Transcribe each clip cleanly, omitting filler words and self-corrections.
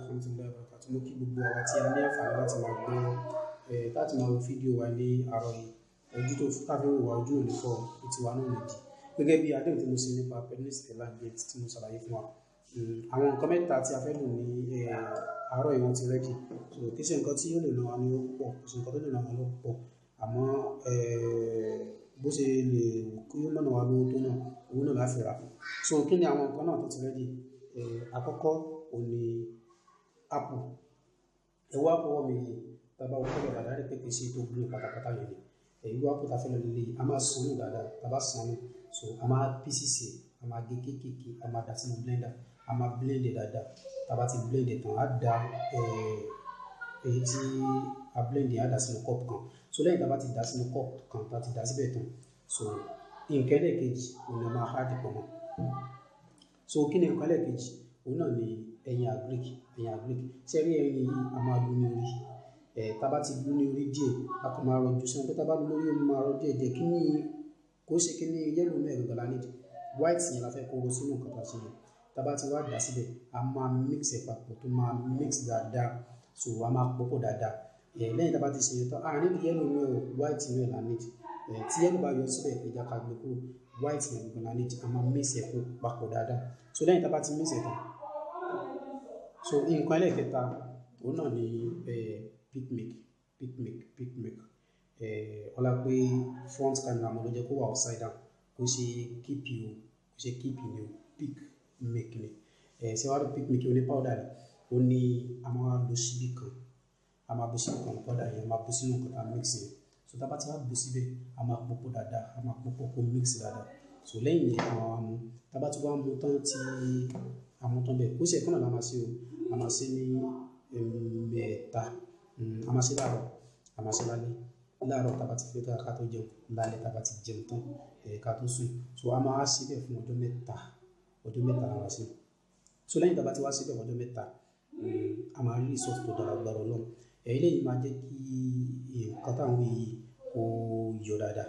Rahmatullahi wa barakatuh. Mo kí gbogbo àwa tí a ní àǹfààní láti máa gbọ́, láti máa wo fídíò wa ní àárọ̀ yìí. Ojú tó káfí wò wá, ojú ò ní fọ́, etí wa náà ò ní di. Gẹ́gẹ́ bí àdéhùn tí mo ṣe nípa penis enlargement tí mo ṣàlàyé fún wa. Àwọn nǹkan mẹ́ta tí a fẹ́ lò ní àárọ̀ yìí wọ́n ti ready. So kì í ṣe nǹkan tí ó lè ná wa ní owó púpọ̀, kò sí nǹkan tó lè ná wa lówó púpọ̀. Àmọ́ bó ṣe lè kí ó má ná wa lówó tó náà, owó náà la fi rà. So kí ni àwọn nǹkan náà tó ti ready? Àkọ́kọ́ òun ní apple. Ẹ wo apple ọwọ́ mi yìí, tí a bá wo colour dáadáa, a rí pé kì í ṣe tó green pátápátá yẹn ni. Irú apple tí a fẹ́ lò léléyìí, a máa ṣàn nù dáadáa. Tí a bá ṣàn nù, so a máa pieces ẹ̀, a máa gé kéékèèké, a máa dà sínú blender, a máa blend ẹ̀ dáadáa. Tí a bá ti blend ẹ̀ tán, a dà èyí tí a blend yẹn, a dà sínú cup kan. So lẹ́yìn tí a bá ti dà sínú cup kan, tí a ti dà síbẹ̀ tán, so nǹkan ẹlẹ́ẹ̀kejì òun ni a máa add pọ̀ mọ́. So kí ni nǹkan ẹlẹ́ẹ̀kejì? Òun náà ni ẹyin agric, ẹyin agric. Ṣé ẹ rí ẹyin yìí, a máa lu ní orí. Tí a bá ti lu ní orí díẹ̀, a kàn máa rọjú sí wọn. Pé tí a bá lu lórí, ó máa rọ díẹ̀ díẹ̀. Kí ni kó ṣe kí ni yellow náà gangan la need. White yẹn la fẹ́ kó ro sínú nǹkan tí a ṣe yẹn. Tí a bá ti wá dà síbẹ̀, a máa mix ẹ̀ papọ̀ tó máa mix dáadáa. So a máa pòpọ̀ dáadáa. Lẹ́yìn tí a bá ti ṣe yẹn tán, a need yellow náà o, white náà la need. Tí yellow bá yọ síbẹ̀, ẹ jẹ́ ká gbé kúrò. White yẹn gangan la need. A máa mix ẹ̀ papọ̀ dáadáa. So lẹ́yìn tí a bá ti mix ẹ̀ tán, so nǹkan ẹlẹ́ẹ̀kẹta, òun náà ni Peak Milk, Peak Milk, Peak Milk. Ọlá pé front camera mo ló jẹ́ kó wà upside down. Kò ṣe keep o, kò ṣe keep ni o, Peak Milk ni. Ṣé wàá rí Peak Milk oní powder ni? Ó ní a máa lo ṣíbí kan. A máa bu ṣíbí kan powder yẹn, a máa bu sínú nǹkan tí a mix yẹn. So tí a bá ti wá bu síbẹ̀, a máa pòpọ̀ dáadáa, a máa pòpọ̀ kó mix dáadáa. So lẹ́yìn yẹn, a máa wá mú. Tí a bá ti wá mú tán tí a mú tán bẹ́ẹ̀, kó ṣe ẹ̀kan náà la máa ṣe o. A máa ṣe ní ẹ̀ẹ̀mẹ́ta. A máa ṣe láàárọ̀, a máa ṣe lálẹ́. Láàárọ̀ tí a bá ti fẹ́ ká tó jẹun, lálẹ́ tí a bá ti jẹun tán, ká tó sùn. So a máa ṣe bẹ́ẹ̀ fún ọjọ́ mẹ́ta. Ọjọ́ mẹ́ta la máa ṣe. So lẹ́yìn tí a bá ti wá ṣe bẹ́ẹ̀ fún ọjọ́ mẹ́ta, a máa rí result tó dára lágbára Ọlọ́run. Eléyìí máa jẹ́ kí nǹkan tí à ń wí yìí kó yọ dáadáa.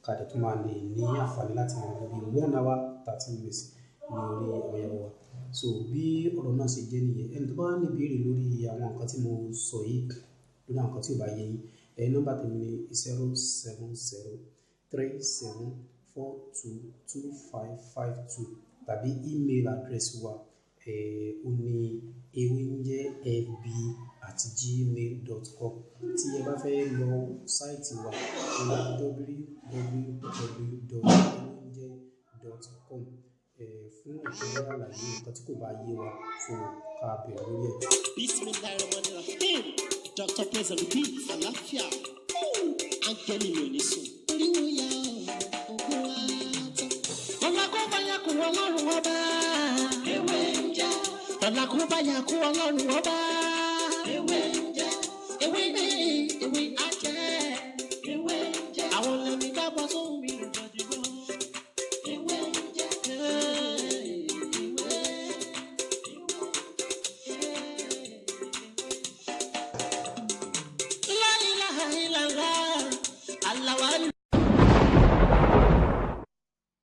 Ká dẹ̀ tún máa lè ní àǹfààní láti máa wo bí 1 hour 30 minutes ní orí àwọn ìyàwó wa. So bí ọ̀rọ̀ náà ṣe jẹ́ nìyẹn. Ẹni tó bá ní ìbéèrè lórí àwọn nǹkan tí mo sọ yìí, lórí àwọn nǹkan tí ò bá yé yín, nọ́mbà tèmi ni 07037422552 tàbí email address wa, ó ní ewenjefb@gmail.com. Tí ẹ bá fẹ́ lọ site wa, ó ní www.ewenje.com. Fún ẹ̀kúnrẹ́rẹ́ àlàyé nǹkan tí kò bá yé wa, so ká bẹ̀rẹ̀ lórí ẹ̀. Bismillahirrahmanirrahim. Dr. Praise and repeat. Àlàáfíà. Áńgẹ́lì mi ò ní sùn. Oríwo ya ògùn wa tán. Ọlá kó bá yà kó Ọlọ́run ọba. Ewé ń jẹ́. Ọlá kó bá yà kó Ọlọ́run ọba.